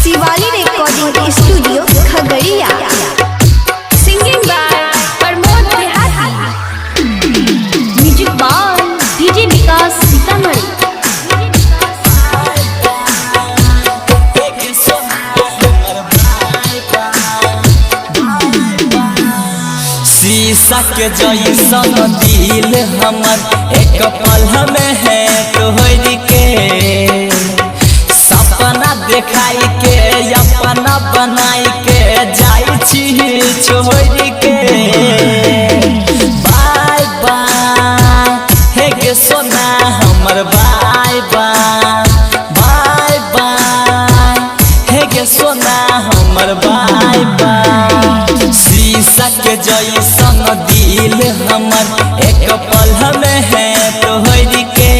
Shivali recording studio Khagaria. Singing by Pramod Dehati. Music by DJ Vikas Sitamarhi. शीशा के जैसन दिल हमर एक पल में है तोहर के सपना देखाई के अपना बनाई के जाई छी छोड़ के। बाय बाय हे गे सोना हमर, बाय बाय बाय बाय हे गे सोना हमर, बाय बाय। शीशा के जैसन दिल हमर एक पल में है तोहर के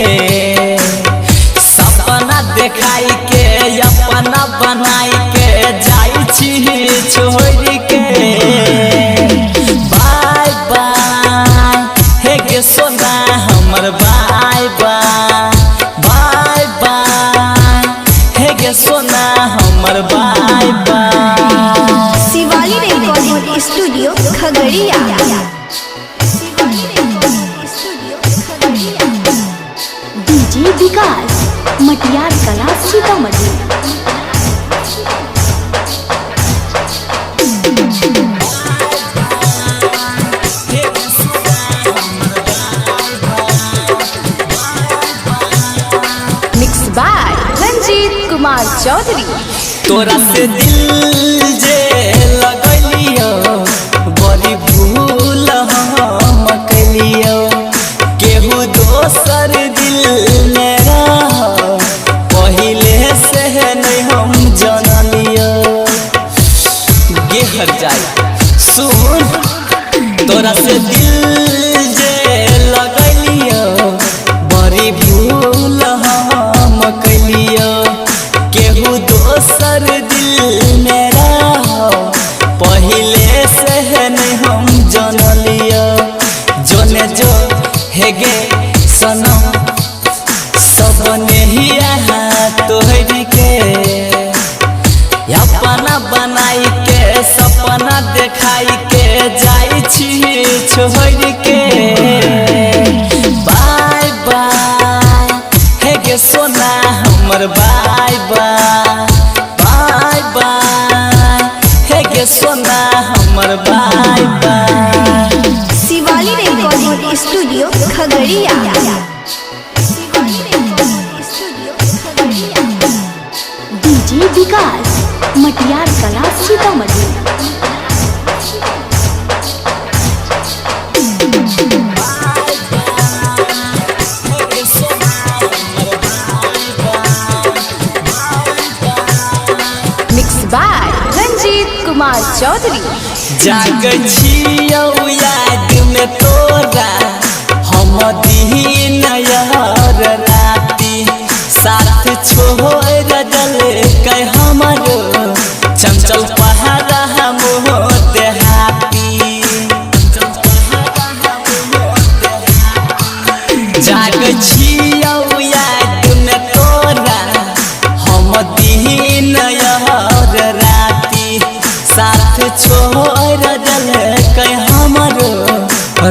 सपना देखाई के अपना बनाई के जाई छी छोड़ के। बाय बाय हे गे सोना हमर, बाय बाय बाय बाय हे गे सोना हमर, bye bye. Shivali recording studio Khagaria. Shivali recording studio Khagaria. DJ Vikas Matiyar Kala Sitamarhi. Mix by Ranjit Kumar Chaudhary. तोरा से दिल जे लगलियो बड़ी भूल हम कलियो, केहू दोसर दिल में रह पहिले से नहीं हम जनलियो। गेहर जाए सुन, तोरा से दिल जे लगलियो बड़ी भूल हम कलियो, केहू दोसर दिल में रह पहिले से नहीं हम जनलियो। जोने जो हेगे सनम सब नेहिया तोहर के अपना बनाई के सपना देखाई के जाई छी छोड़ के। बाय बाय हे गे सोना हमर, बाय बाय बाय बाय हे गे सोना हमर, bye bye. Shivali recording studio Khagaria. Shivali recording studio Khagaria. DJ Vikas Matiyar Kala Sitamarhi. Mix by Ranjit Kumar Chaudhary. जाग छियौ याद में तोरा हम दिन यार राती, साथ छोड़ देलकै हमर चंचल पहाड़ा मोह देहाती। जाग छियौ याद में तोरा हम दिन यार राती, साथ छोड़ देलकै हमर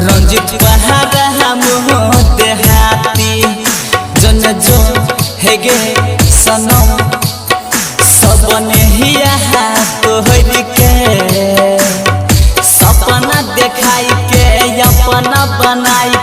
रंजित पहाड़ा मोह देहाती। जन जो हेगे सनम सब नेहिया तोहर के सपना देखाई के अपना बनाई